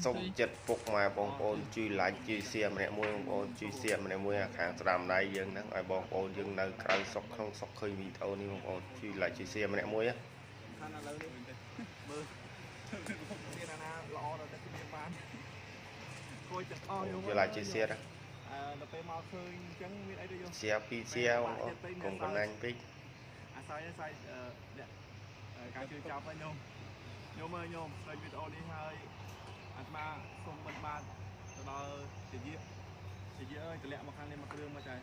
សូមចិត្តពុកម៉ែបងប្អូនជួយ like ជួយ share ម្នាក់មួយបងប្អូនជួយ share ម្នាក់មួយអាខាងស្ដាំដៃយើងហ្នឹងឲ្យបងប្អូនយើងនៅក្រៅស្រុកក្នុងស្រុកឃើញវីដេអូនេះបងប្អូនជួយ like ជួយ share ម្នាក់មួយណា ខាងឥឡូវនេះមើលមានអាណាល្អដល់តែគ្នាបានគួយទាំងអស់ ជួយ like ជួយ share ណា អឺដល់ពេលមកឃើញអញ្ចឹងមានអីទៅយក share ពីរ share បងប្អូនកុំកណាញ់ពេក អាស្រ័យអាស្រ័យអ្នកការជួយចាប់ហ្នឹងញោមញោមអើយញោមឃើញវីដេអូនេះហើយអាត្មាសូមមិនបាទទៅដល់ជាយាជាយាអើយតម្លាក់មកខាងនេះមកគ្រឿងមកចៃ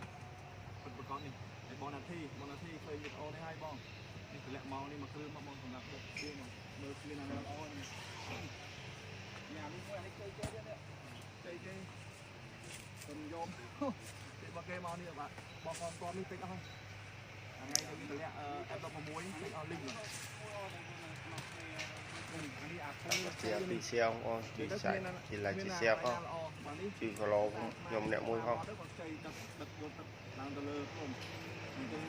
ពិតប្រកបនេះហើយបងនាធីបងនាធីឃើញវីដេអូនេះហើយបងនេះតម្លាក់មកនេះមកគ្រឿងមកបងសម្រាប់ដឹកគ្រឿងមកមើលគ្រឿងណាល្អនេះញ៉ាំនេះមួយអានេះគេគេទៀតនេះគេគេកុំយកគេមកគេមកនេះបាទបងកងតនេះពេកអស់ហើយថ្ងៃនេះតម្លាក់ F16 ពេកអស់លីងនេះអា share ពីរ share បងប្អូនជួយ share ជួយ like ជួយ share ផងជួយ follow ខ្ញុំម្នាក់មួយផង ទៅគាត់ខ្ចីទឹកដឹកយកទឹកឡើងទៅលើភ្នំអញ្ចឹង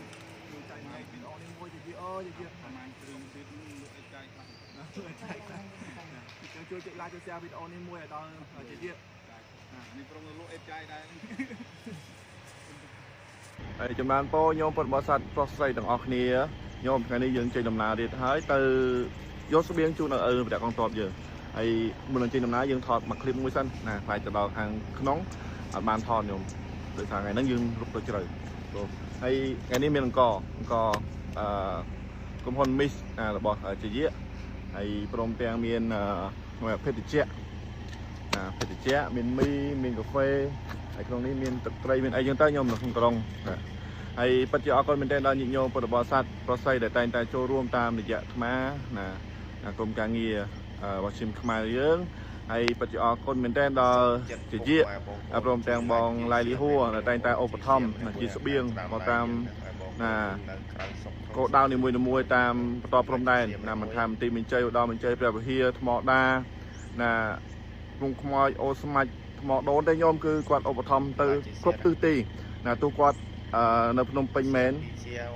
ខ្ញុំចែកម្លែកវីដេអូនេះមួយទៅជាអើយជា ប្រហែលគ្រឿងទៀតលក់អីចាយខ្លះ ជួយចែកខ្លះជួយចុច like ជួយ share វីដេអូនេះមួយឲ្យដល់ជាជា នេះក្រុមលក់អេចាយដែរ ហើយចម្រើនពោញោមពុទ្ធបរិស័ទប្រុសស្រីទាំងអស់គ្នាញោមថ្ងៃនេះយើងចេញដំណើរទៀតហើយទៅយកស្បៀងជូនដល់ឪប្រកងតបយើងហើយមុននឹងចេញដំណើរយើងថតមួយឃ្លីបមួយសិនណាខ្លាចទៅដល់ខាងក្នុងអត់បានថតញោមដោយសារថ្ងៃហ្នឹងយើងរុកទៅជ្រៅព្រោះហើយថ្ងៃនេះមានអង្គអង្គអឺក្រុមហ៊ុន Miss របស់ជាយៈហើយព្រមទាំងមានភេទជ្ជៈភេទជ្ជៈមានមីមានកាហ្វេហើយក្នុងនេះមានទឹកត្រីមានអីចឹងទៅញោមនៅក្នុងក្រុងហើយពិតជាអរគុណមែនទែនដល់ញាតិញោមពុទ្ធបរិស័ទប្រុសស្រីដែលតែងតែចូលរួមតាមរយៈអាត្មាណាក្រុមការងាររបស់ឈាមខ្មែរយើងហើយពិតជាអរគុណមែនទែនដល់ជាជាព្រមទាំងបងឡៃលីហួរដែលតែងតែឧបត្ថម្ភជាស្បៀងមកតាមណាគោលដៅនីមួយៗតាមបន្តព្រំដែនណាមិនថាមន្ទីរមានជ័យឧត្តរមានជ័យព្រះវិហារថ្មដាណាភ្នំខ្មោចអូស្មាច់ថ្មដូនទេញោមគឺគាត់ឧបត្ថម្ភទៅគ្រប់ទិសទីណាទោះគាត់នៅភ្នំពេញមែន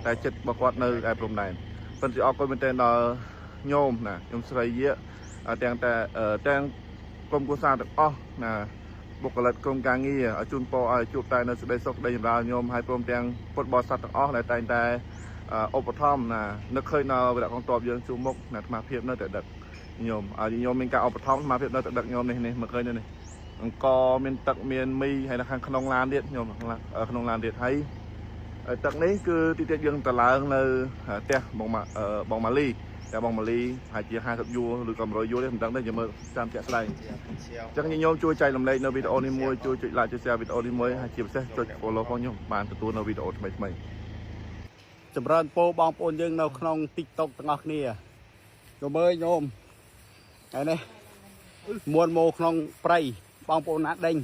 តែចិត្តរបស់គាត់នៅឯព្រំដែនប៉ុន្តែអរគុណមែនទែនដល់ញោមណាញោមស្រីយៈទាំងតែទាំងក្រុមគ្រួសារទាំងអស់ណាបុគ្គលិកក្រុមការងារឲ្យជូនពរឲ្យជួបតែនៅសេចក្តីសុខក្តីចម្រើនញោមហើយព្រមទាំងពុទ្ធបរិស័ទទាំងអស់ដែលតែងតែឧបត្ថម្ភណានឹកឃើញដល់វរៈកងទ័ពយើងជួបមុខណាអាត្មាភាពនៅតែដឹកញោមឲ្យញោមមានការឧបត្ថម្ភអាត្មាភាពនៅតែដឹកញោមនេះនេះមកឃើញនេះអង្គមានទឹកមានមីហើយនៅខាងក្នុងឡានទៀតញោមក្នុងឡានទៀតហើយទឹកនេះគឺទីទៀតយើងទៅឡើងនៅផ្ទះបងបងម៉ាលីតែបងម៉ាលីប្រហែលជា50យួរឬក៏100យួរទេមិនដឹងទេយើងមើលតាមជាក់ស្ដែងអញ្ចឹងញោមជួយចែករំលែកនៅវីដេអូនេះមួយជួយចុច like ចុច share វីដេអូនេះមួយហើយជាពិសេសចុច follow ផងខ្ញុំបានទទួលនៅវីដេអូថ្មីថ្មី ចម្រើនពោបងប្អូនយើងនៅក្នុង TikTok ទាំងអស់គ្នាចូលមើលញោមហើយនេះមួនម៉ូក្នុងព្រៃបងប្អូនណាដេញ